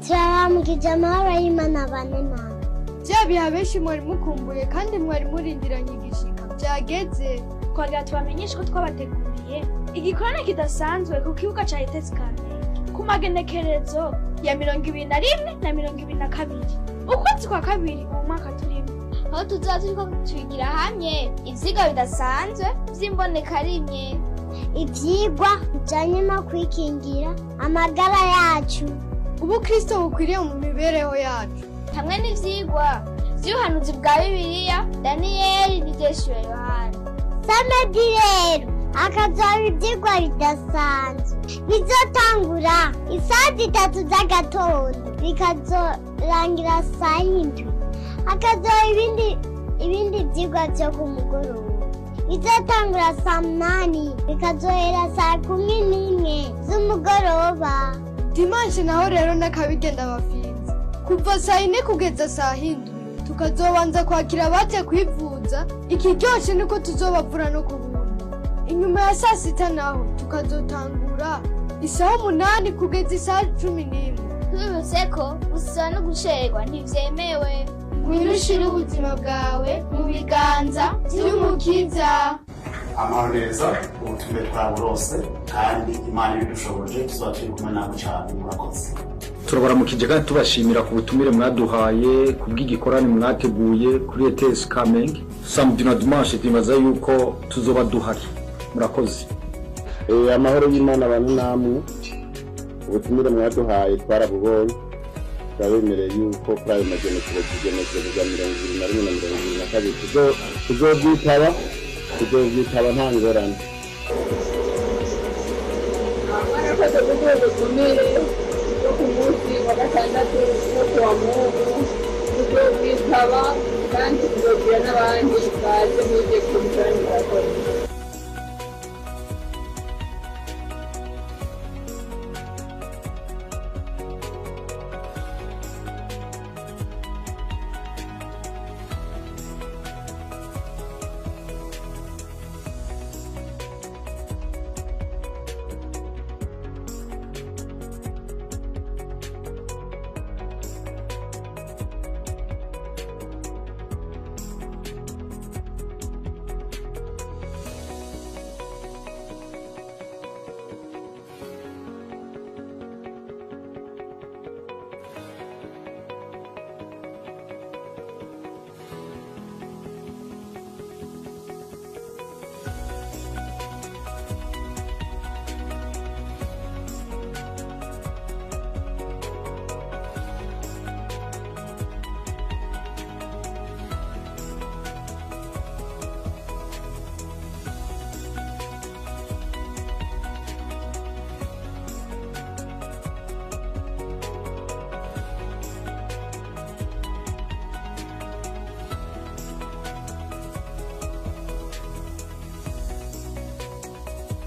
Turaramukije, amahoro y'Imana bane nawe. Bya biha benshi mwari mukumbuye kandi mwari murindiranye igishika byageze. Twagira tubamenyeshe ko twabateguriye igikorane kidasanzwe ku kibuga ca ETS Kamenge ku magenekerezo ya 21 na 22 ukwezi kwa kabiri uwu mwaka turimo, aho tuzoba turiko twigira hamwe ivyigwa bidasanzwe vy'imbonekarimwe, ivyigwa bijanye no kwikingira amagara yacu, ubukristo bukwiriye mu mibereho yacu, hamwe n'ivyigwa vy'ubuhanuzi bwa Bibiliya, Daniyeli n'Ivyeshuwe Yohana. Samedi rero hakazoba ivyigwa bidasanzwe bizotangura isaha 3 z'agatondo, bikazorangira saa 7. Hakazoba ibindi vyigwa vyo ku mugoroba bizotangura saa 8, bikazohera saa 11 z'umugoroba. Dimanche naho rero n'akabigenda bafinze kuva saa 4 kugeza saa 7, tukazobanza kwakira abaje kwivuza. Ikiryoshe niko tuzobavura no ku buntu. Inyuma ya saa 6 naho tukazotangura isaha 8 kugeza isaha 11. Tubibutse ko gusiba no gucererwa ntivyemewe. Ngwino ushire ubuzima bwawe mu biganza vy'Umukiza. Amahoro neza. Ubutumire twaburose kandi Imana ibidushoboje tuzaba turi kumwe nawe cyane. Murakoze. Turabaramukije kandi tubashimira ku butumire mwaduhaye ku bw'igikorane mwateguye kuri ETS Kamenge samedi na dimanche. Twibaza yuko tuzoba duhari. Murakoze. Amahoro y'Imana abantu namwe. Ubutumire mwaduhaye twarabubonye. Turabemereye yuko kuri ayo magenekerezo, igenekerezo rya 21 na 22, tuzobyitaba nta ngorane. Mwarakoze kuduha ubutumire bwo ku munsi wa gatandatu wo kuwa Mungu. Tuzobwitaba kandi tuzobwira n'abandi baze mwige kubikora. Murakoze.